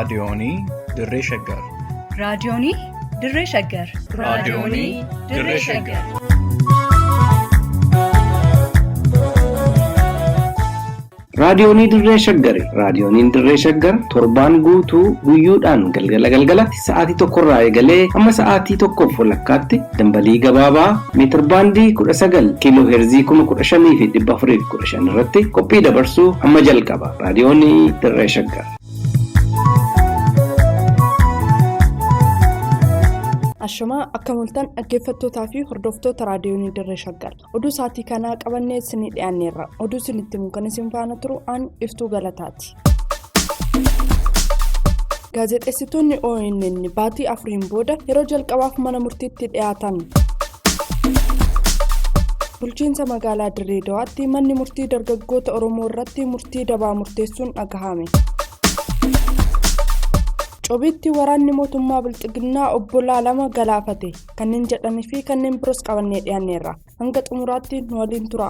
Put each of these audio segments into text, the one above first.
Raadiyoonii Dirree Shaggar. Raadiyoonii Dirree Shaggar. Raadiyoonii Dirree Shaggar. Raadiyoonii Dirree Shaggari. Raadiyooniin Dirree Shaggar torbaan guutuu guyyoodhaan galgala galgalatti sa'aatii tokkorraa eegalee hamma sa'aatii tokkoof walakkaatti dambalii gabaabaa meetirbaandii 19 kiiloo heerzii 15,415 irratti qophii dabarsuu hamma jalqaba. Raadiyoonii Dirree Shaggar. Ashamaa akka mul'atan dhaggeeffattootaa fi hordoftoota raadiyoonii Dirree Shaggar. Oduu sa'aatii kanaa qabannee isinii dhiyaanneerra. Oduu isinitti himu kan isin faana turu aan iftuu galataati. Gaazexeessitoonni ONN baatii afuriin booda yeroo jalqabaaf mana murtiitti dhiyaatan. Bulchiinsa magaalaa Dirree Dawaatti manni murtii dargaggoota Oromoo irratti murtii dabaa murteessuun dhagahame. Cobiitti waraanni mootummaa Bilxiginnaa obbolaa lama galaafate kanneen jedhanii fi kanneen biroos qabannee dhiyaanneerra. Hanga xumuraatti nu waliin tura.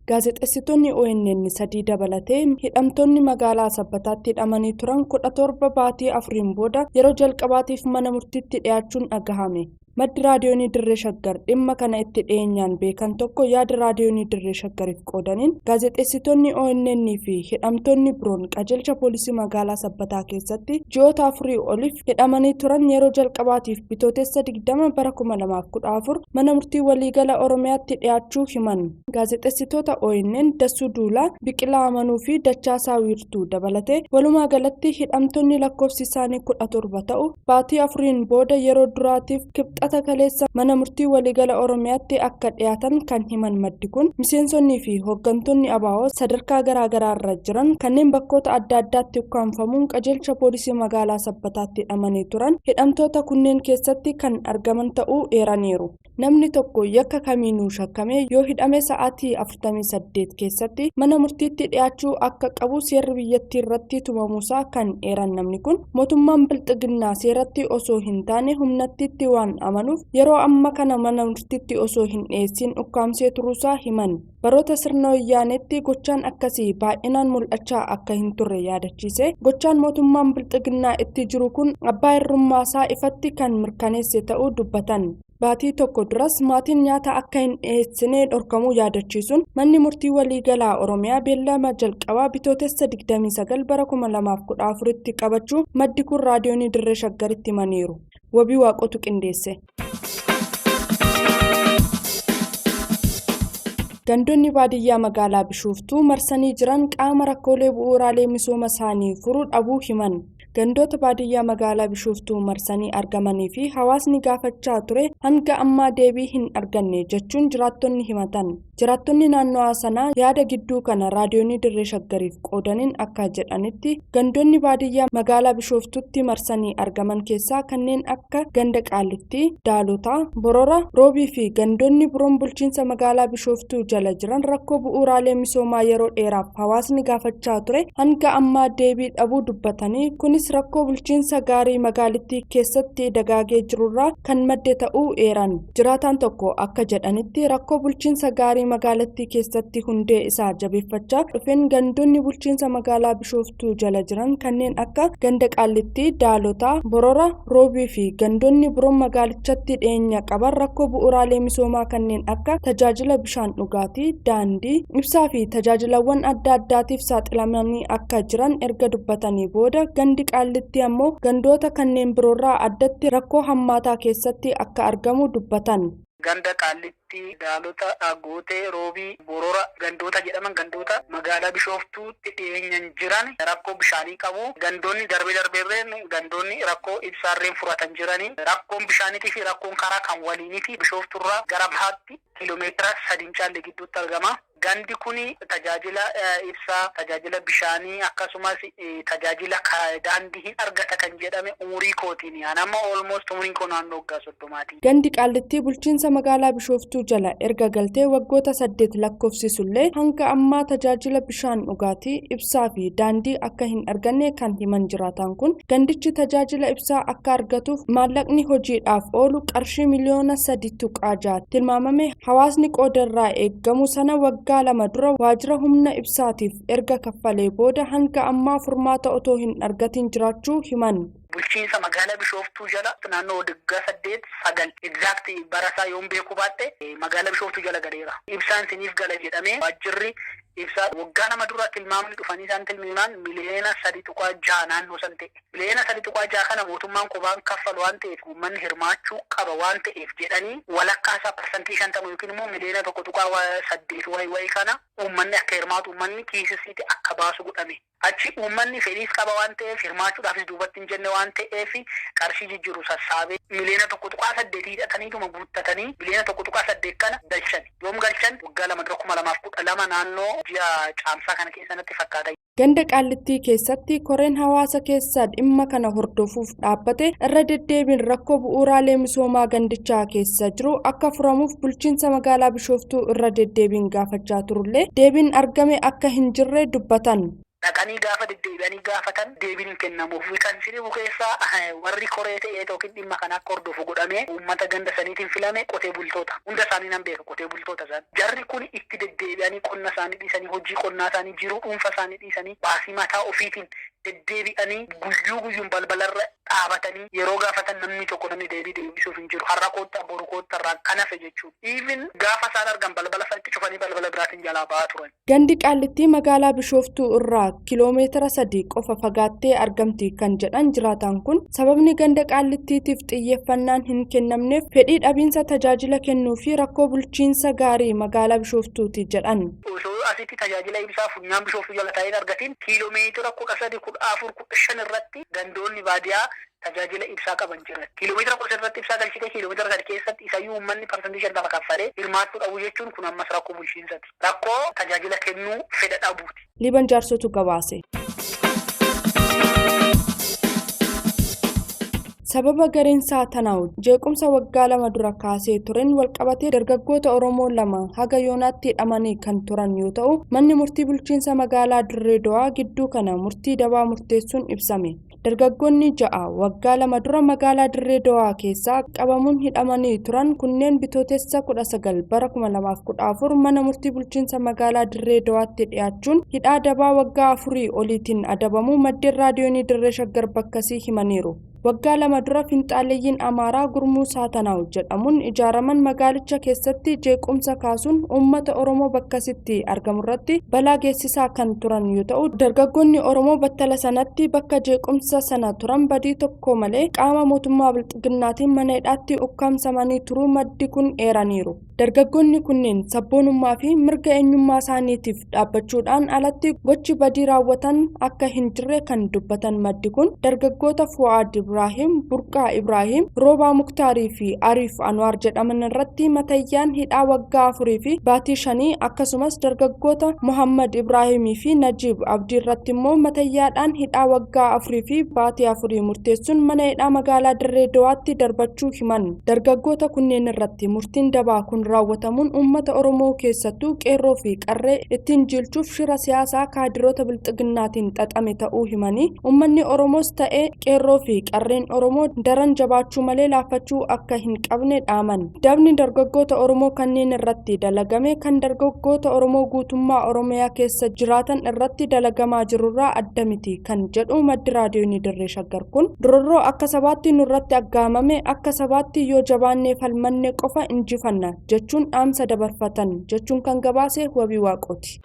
Gaazexeessitoonni ONN sadii dabalatee hidhamtoonni magaalaa Sabbataatti hidhamanii turan 17 baatii afuriin booda yeroo jalqabaatiif mana murtiitti dhiyaachuun dhagahame. Maddi raadiyoonii Dirree Shaggar dhimma kana itti dhiyeenyaan beekan tokko yaada raadiyoonii Dirree Shaggariif qoodaniin gaazexeessitoonni ONN fi hidhamtoonni biroon qajeelcha poolisii magaalaa Sabbataa keessatti ji'oota afurii oliif hidhamanii turan yeroo jalqabaatiif bitootessa 20 bara 2014 mana murtii waliigala Oromiyaatti dhiyaachuu himan. Gaazexeessitoota ONN Dassuu Duulaa, Biqilaa Amanuu fi Dachaasaa Wiirtuu dabalatee walumaa galatti hidhamtoonni lakkoofsi isaanii 17 ta'u baatii afuriin booda yeroo duraatiif kibxata kaleessa mana murtii waliigala Oromiyaatti akka dhiyaatan kan himan maddi kun miseensonnii fi hooggantoonni ABO sadarkaa garaagaraa irra jiran kanneen bakkoota adda addaatti ukkaamfamuun qajeelcha poolisii magaalaa Sabbataatti hidhamanii turan hidhamtoota kunneen keessatti kan argaman ta'uu eeraniiru. Namni tokko yakka kamiinuu shakkamee yoo hidhame sa'aatii 48 keessatti mana murtiitti dhiyaachuu akka qabu seerri biyyattii irratti tumamuusaa kan eeran namni kun mootummaan bilxiginnaa seeratti osoo hin taane humnatti waan amanuuf yeroo amma kana mana murtiitti osoo hin dhiyeessin ukkaamsee turuusaa himan. Baroota sirna wayyaaneetti gochaan akkasii baay'inaan mul'achaa akka hin turre yaadachiise gochaan mootummaan bilxiginnaa itti jiru kun abbaa irrummaasaa ifatti kan mirkaneesse ta'uu dubbatan. Baatii tokko duras maatiin nyaata akka hin dhiyeessine dhorkamuu yaadachiisuun manni murtii waliigalaa Oromiyaa beellama jalqabaa bitootessa 29 bara 2014tti qabachuu maddi kun raadiyoonii Dirree Shaggaritti himaniiru. Wabii Waaqotu qindeesse. Gandoonni baadiyyaa magaalaa Bishooftuu marsanii jiran qaama rakkoolee bu'uuraalee misooma isaanii furuu dhabuu himan. Gandoota baadiyyaa magaalaa Bishooftuu marsanii argamanii fi hawaasni gaafachaa ture hanga ammaa deebii hin arganne jechuun jiraattonni himatan. Jiraattonni naannawaa sanaa yaada gidduu kana raadiyoonii Dirree Shaggariif qoodaniin akka jedhanitti gandoonni baadiyyaa magaalaa Bishooftuutti marsanii argaman keessaa kanneen akka ganda Qaallittii, Daalotaa, Borora, Roobii fi gandoonni biroon bulchiinsa magaalaa Bishooftuu jala jiran rakkoo bu'uuraalee misoomaa yeroo dheeraaf hawaasni gaafachaa ture hanga ammaa deebii dhabuu dubbatanii kunis rakkoo bulchiinsa gaarii magaalittii keessatti dagaagee jirurraa kan madde ta'uu eeran. Jiraataan tokko akka jedhanitti rakkoo bulchiinsa gaarii magaalattii keessatti hundee isaa jabeeffachaa dhufeen gandoonni bulchiinsa magaalaa Bishooftuu jala jiran kanneen akka ganda Qaallittii, Daalotaa, Borora, Roobii fi gandoonni biroon magaalichatti dhiyeenya qaban rakkoo bu'uuraalee misoomaa kanneen akka tajaajila bishaan dhugaatii, daandii, ibsaa fi tajaajilawwan adda addaatiif saaxilamanii akka jiran erga dubbatanii booda gandi Qaallittii ammoo gandoota kanneen biroorraa addatti rakkoo hammaataa keessatti akka argamu dubbatan. Ganda Qaallittii, Daalota, Gootee, Roobii, Borora gandoota jedhaman gandoota magaalaa Bishooftuutti dhiyeenyan jiran rakkoo bishaanii qabu. Gandoonni darbee darbeerreen gandoonni rakkoo ibsaarreen furatan jiranii rakkoon bishaaniitii fi rakkoon karaa kan waliiniti. Bishooftuurraa gara bahaatti kiiloomeetira 3 hin caalle gidduutti argama. Gandi kun tajaajila ibsaa, tajaajila bishaanii akkasumas tajaajila daandii hin argata kan jedhame umurii kootiin. Amma almost umuriin koo naannoo waggaa 30ti. Gandi Qaallittii bulchiinsa magaalaa Bishooftuu jala erga galtee waggoota 8 lakkoofsisullee hanga ammaa tajaajila bishaan dhugaatii, ibsaa fi daandii akka hin arganne kan himan jiraatan kun gandichi tajaajila ibsaa akka argatuuf maallaqni hojiidhaaf oolu qarshii miliyoona 3.6 tilmaamame hawaasni qoodarraa eeggamu sana waggaa 2 dura waajjira humna ibsaatiif erga kaffalee booda hanga ammaa furmaata otoo hin argatin jiraachuu himan. Bulchiinsa magaalaa Bishooftuu jala naannoo waggaa 8, 9 exact barasaa yoon beekuu baadhe magaalaa Bishooftuu jala galeera. Ibsaan siniif gala jedhamee waajjirri ibsaa waggaa 2 dura tilmaamni dhufanii isaan tilmaaman miliyoona 3.6 naannoo san ta'e. Miliyoona 3.6 kana mootummaan kophaan kaffalu waan ta'eef uummanni hirmaachuu qaba waan ta'eef jedhanii walakkaa isaa 50% yookiin immoo miliyoona 1.8 wayii kana uummanni akka hirmaatu uummanni kiisisiitti akka baasu godhame. Achi uummanni fedhiis qaba waan ta'eef hirmaachuudhaafis duubatti hin jenne waan ta'eef qarshii jijjiiru sassaabee miliyoona 1.8 hidhataniituma guuttatanii miliyoona 1.8 kana galchan. Yoom galchan? Waggaa 2 dura 2012 naannoo ji'a caamsaa kana keessatti fakkaata. Ganda Qaallittii keessatti koreen hawaasa keessaa dhimma kana hordofuuf dhaabbate irra deddeebiin rakkoo bu'uuraalee misoomaa gandichaa keessa jiru akka furamuuf bulchiinsa magaalaa Bishooftuu irra deddeebiin gaafachaa turullee deebiin argame akka hin jirre dubbatan. Dhaqanii gaafa deddeebi'anii gaafatan deebiin hin kennamuuf. Kan siribu keessaa warri koree ta'ee yookiin dhimma kana akka hordofu godhamee uummata ganda saniitiin filame qotee bultoota. Hunda isaanii nan beeka qotee bultoota isaan. Jarri kun itti deddeebi'anii qonna isaanii dhiisanii hojii qonnaa isaanii jiruu dhuunfa isaanii dhiisanii baasii mataa ofiitiin deddeebi'anii guyyuu guyyuun balbalarra dhaabatanii yeroo gaafatan namni tokko namni deebii deebisuuf hin jiru. Har'a koottaa boru koottaa irraan kan hafe jechuudha. Even gaafa isaan argan balbala isaanitti cufanii balbala biraatiin jalaa ba'aa turan. Gandi Qaallittii magaalaa Bishooftuu irraa kiiloomeetira 3 qofa fagaattee argamti kan jedhan jiraataan kun sababni ganda Qaallittiitiif xiyyeeffannaan hin kennamneef fedhii dhabiinsa tajaajila kennuu fi rakkoo bulchiinsa gaarii magaalaa Bishooftuuti jedhan. Osoo asitti tajaajila ibsaa funyaan Bishooftuu jala taa'een argatiin kiiloomeetira 13, 14, 15 irratti gandoonni baadiyaa tajaajila ibsaa qaban jiran. Kiiloomeetira 13 irratti ibsaa galchitee kiiloomeetira 3 keessatti isayyuu uummanni 50% kaffalee hirmaachuu dhabu jechuun kun ammas rakkoo bulchiinsaati. Rakkoo tajaajila kennuu fedha dhabuuti. Liban Jaarsotu gabaase. Sababa gareen Saatanaa'u jeequmsa waggaa 2 dura kaasee tureen walqabatee dargaggoota Oromoo 2 haga yoonaatti hidhamanii kan turan yoo ta'u manni murtii bulchiinsa magaalaa Dirree Dawaa gidduu kana murtii dabaa murteessuun ibsame. Dargaggoonni 6 waggaa 2 dura magaalaa Dirree Dawaa keessaa qabamuun hidhamanii turan kunneen bitootessa 19 bara 2014 mana murtii bulchiinsa magaalaa Dirree Dawaatti dhiyaachuun hidhaa dabaa waggaa 4 oliitiin adabamuu maddeen raadiyoonii Dirree Shaggar bakkasii himaniiru. Waggaa 2 dura finxaaleeyyiin Amaaraa Gurmuu Saatanaa'u jedhamuun ijaaraman magaalicha keessatti jeequmsa kaasuun uummata Oromoo bakkasitti argamurratti balaa geessisaa kan turan yoo ta'u dargaggoonni Oromoo battala sanatti bakka jeequmsa sana turan badii tokko malee qaama mootummaa bilxiginnaatiin mana hidhaatti ukkaamsamanii turuu maddi kun eeraniiru. Dargaggoonni kunneen sabboonummaa fi mirga eenyummaa isaaniitiif dhaabbachuudhaan alatti gochi badii raawwatan akka hin jirre kan dubbatan maddi kun dargaggoota Fu'aad Ibrahim, Burqaa Ibrahim, Roobaa Muktaarii fi Ariif Anwaar jedhaman irratti matayyaan hidhaa waggaa 4 fi baatii 5 akkasumas dargaggoota Muhammad Ibrahimii fi Najiib Abdii irratti immoo matayyaadhaan hidhaa waggaa 4 fi baatii 4 murteessuun mana hidhaa magaalaa Dirree Dawaatti darbachuu himan. Dargaggoota kunneen irratti murtiin dabaa kun raawwatamuun uummata Oromoo keessattuu qeerroo fi qarree ittiin jiilchuuf shira siyaasaa kaadiroota bilxiginnaatiin xaxame ta'uu himanii uummanni Oromoos ta'ee qeerroo fi qarreen Oromoo daran jabaachuu malee laaffachuu akka hin qabne dhaaman. Dabni dargaggoota Oromoo kanneen irratti dalagame kan dargaggoota Oromoo guutummaa Oromiyaa keessa jiraatan irratti dalagamaa jirurraa adda miti kan jedhu maddi raadiyoonii Dirree Shaggar kun durorroo akka sabaatti nurratti aggaamame akka sabaatti yoo jabaannee falmanne qofa injifanna jechuun dhaamsa dabarfatan jechuun kan gabaase Wabii Waaqooti.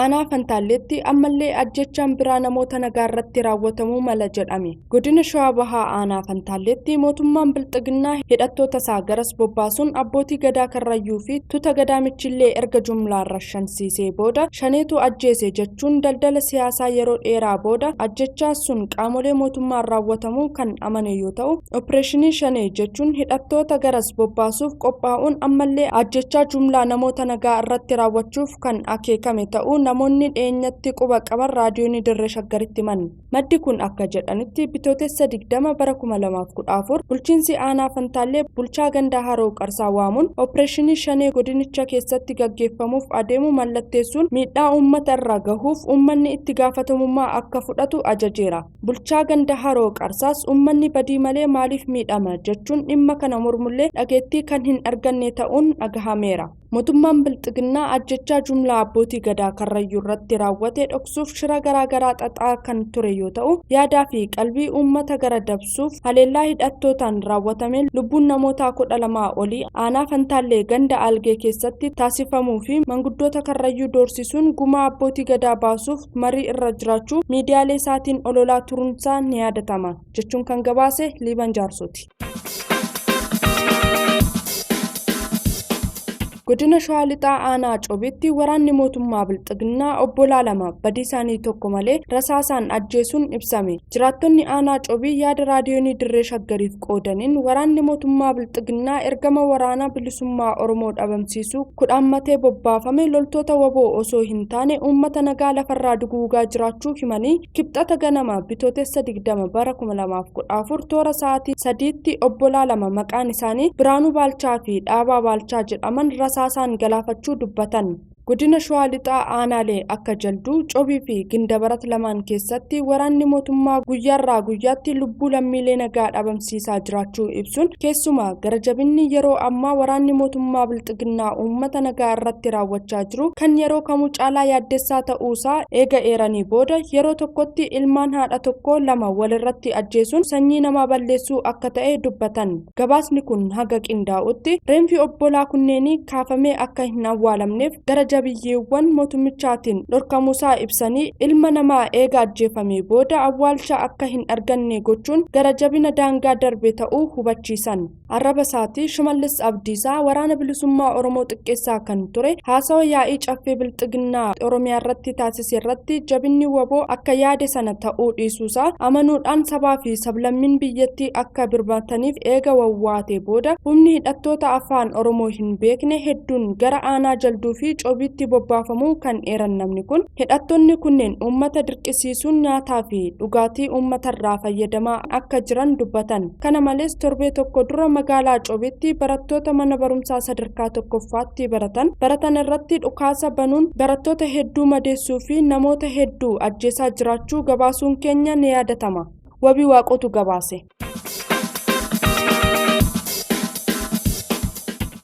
Aanaa Fantaalleetti ammallee ajjechaan biraa namoota nagaa irratti raawwatamuu mala jedhame. Godina Shawaa Bahaa Aanaa Fantaalleetti mootummaan Bilxiginnaa hidhattoota isaa garas bobbaasuun abbootii gadaa Karrayyuu fi tuta gadaa Michillee erga jumlaan rashansiisee booda shaneetu ajjeese jechuun daldala siyaasaa yeroo dheeraa booda ajjechaa sun qaamolee mootummaan raawwatamuu kan amane yoo ta'u, opereeshinii shanee jechuun hidhattoota garas bobbaasuuf qophaa'uun ammallee ajjechaa jumlaa namoota nagaa irratti raawwachuuf kan akeekame ta'uu namoonni dhiyeenyatti quba qaban raadiyoonii Dirree Shaggaritti himan. Maddi kun akka jedhanitti bitootessa 20 bara 2014 bulchiinsi aanaa Fantaallee bulchaa gandaa Haroo Qarsaa waamuun opereeshinii shanee godinicha keessatti gaggeeffamuuf adeemu mallatteessuun miidhaa uummata irra gahuuf uummanni itti gaafatamummaa akka fudhatu ajajeera. Bulchaa ganda Haroo Qarsaas uummanni badii malee maaliif miidhama jechuun dhimma kana mormullee dhageettii kan hin arganne ta'uun dhagahameera. Mootummaan Bilxiginnaa ajjechaa jumlaa abbootii gadaa Karrayyuu irratti raawwate dhoksuuf shira garaagaraa xaxaa kan ture yoo ta'u, yaadaa fi qalbii uummata gara dabsuuf haleellaa hidhattootaan raawwatameen lubbuun namoota 12 olii aanaa Fantaallee ganda Algee keessatti taasifamuu fi manguddoota Karrayyuu doorsisuun gumaa abbootii gadaa baasuuf marii irra jiraachuu miidiyaalee isaatiin ololaa turuunsaa ni yaadatama jechuun kan gabaase Liiban Jaarsooti. Godina Shawaa Lixaa Aanaa Cobiitti waraanni mootummaa Bilxiginnaa obbolaa lama badii isaanii tokko malee rasaasaan ajjeesuun ibsame. Jiraattonni Aanaa Cobii yaada raadiyoonii Dirree Shaggariif qoodaniin waraanni mootummaa Bilxiginnaa ergama waraana bilisummaa Oromoo dhabamsiisuu kudhaammatee bobbaafame loltoota waboo osoo hin taane uummata nagaa lafarraa duguugaa jiraachuu himanii kibxata ganama bitootessa 20 bara 2014 toora sa'aatii 3tti obbolaa lama maqaan isaanii Biraanuu Baalchaa fi Dhaabaa Baalchaa jedhaman rasaasaan galaafachuu dubbatan. Godina Shawaa Lixaa aanaalee akka Jalduu, Cobii fi Gindabarat lamaan keessatti waraanni mootummaa guyyaarraa guyyaatti lubbuu lammiilee nagaa dhabamsiisaa jiraachuu ibsuun keessumaa gara jabinni yeroo ammaa waraanni mootummaa Bilxiginnaa uummata nagaa irratti raawwachaa jiru kan yeroo kamuu caalaa yaaddessaa ta'uusaa eega eeranii booda yeroo tokkotti ilmaan haadha tokko lama walirratti ajjeesuun sanyii namaa balleessuu akka ta'e dubbatan. Gabaasni kun haga qindaa'utti reenfi obbolaa kunneenii kaafamee akka hin awwaalamneef gara jabiyyeewwan mootummichaatiin dhorkamuusaa ibsanii ilma namaa eega ajjeefamee booda awwaalcha akka hin arganne gochuun gara jabina daangaa darbe ta'uu hubachiisan. Arraba isaatii Shimallis Abdiisaa waraana bilisummaa Oromoo xiqqeessaa kan ture haasawa yaa'ii caffee Bilxiginnaa Oromiyaa irratti taasise irratti jabinni waboo akka yaade sana ta'uu dhiisuusaa amanuudhaan sabaa fi sablammiin biyyattii akka birmataniif eega wawwaate booda humni hidhattoota afaan Oromoo hin beekne hedduun gara aanaa Jalduu fi Cobiitti bobbaafamuu kan eeran namni kun hidhattoonni kunneen uummata dirqisiisuun nyaataa fi dhugaatii uummatarraa fayyadamaa akka jiran dubbatan. Kana malees torbee tokko dura magaalaa Cobiitti barattoota mana barumsaa sadarkaa tokkoffaatti baratan irratti dhukaasa banuun barattoota hedduu madeessuu fi namoota hedduu ajjeesaa jiraachuu gabaasuun keenya ni yaadatama. Wabii Waaqotu gabaase.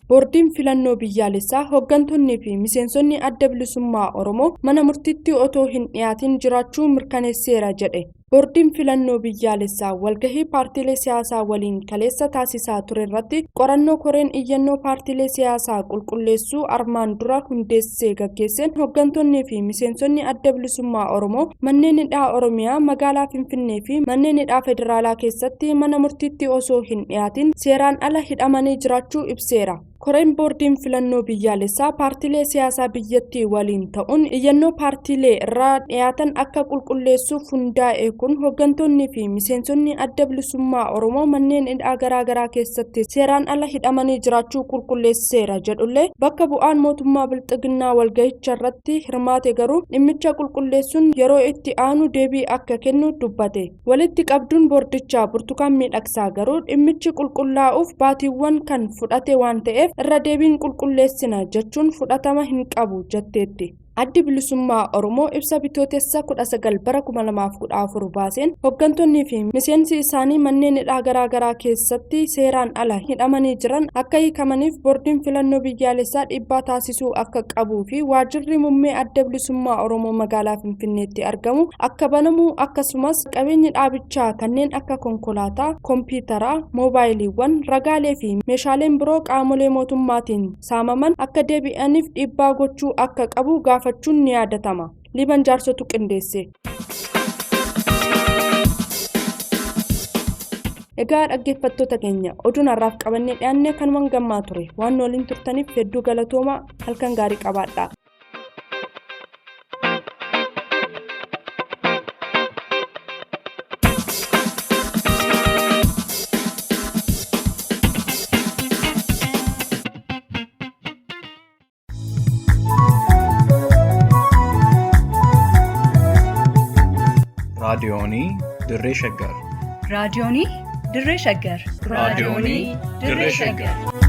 Boordiin filannoo biyyaalessaa hooggantoonnii fi miseensonni adda bilisummaa Oromoo mana murtiitti otoo hin dhiyaatin jiraachuu mirkaneesseera jedhe. Boordiin filannoo biyyaalessaa walgahii paartiilee siyaasaa waliin kaleessa taasisaa ture irratti qorannoo koreen iyyannoo paartiilee siyaasaa qulqulleessuu armaan dura hundeessee gaggeesseen hooggantoonnii fi miseensonni adda bilisummaa Oromoo manneen hidhaa Oromiyaa magaalaa Finfinnee fi manneen hidhaa federaalaa keessatti mana murtiitti osoo hin dhiyaatin seeraan ala hidhamanii jiraachuu ibseera. Koreen boordiin filannoo biyyaalessaa paartiilee siyaasaa biyyattii waliin ta'uun iyyannoo paartiilee irraa dhiyaatan akka qulqulleessuuf hundaa'e kun hooggantoonnii fi miseensonni adda bilisummaa Oromoo manneen hidhaa garaagaraa keessatti seeraan ala hidhamanii jiraachuu qulqulleesseera jedhullee bakka bu'aan mootummaa Bilxiginnaa walgahicha irratti hirmaate garuu dhimmicha qulqulleessuun yeroo itti aanu deebii akka kennu dubbate. Walitti qabduun boordichaa Burtukaan Miidhagsaa garuu dhimmichi qulqullaa'uuf baatiiwwan kan fudhate waan ta'eef irra deebiin qulqulleessina jechuun fudhatama hin qabu jetteetti. Addi bilisummaa Oromoo ibsa bitootessa 19 bara 2014 baaseen hooggantoonnii fi miseensi isaanii manneen hidhaa garaagaraa keessatti seeraan ala hidhamanii jiran akka hiikamaniif boordiin filannoo biyyaalessaa dhiibbaa taasisuu akka qabuu fi waajjirri muummee adda bilisummaa Oromoo magaalaa Finfinneetti argamu akka banamu akkasumas qabeenyi dhaabichaa kanneen akka konkolaataa, kompiitaraa, moobaayiliiwwan, ragaalee fi meeshaaleen biroo qaamolee mootummaatiin saamaman akka deebi'aniif dhiibbaa gochuu akka qabu gaafa gaafachuun ni yaadatama. Liban jaarsotu qindeesse. Egaa dhaggeeffattoota keenya, oduun har'aaf qabannee dhiyaanne kanumaan gammaa ture. Waan waliin turtaniif hedduu galatooma. Halkan gaarii qabaadha. Raadiyoonii Dirree Shaggar. Raadiyoonii Dirree Shaggar. Raadiyoonii Dirree Shaggar.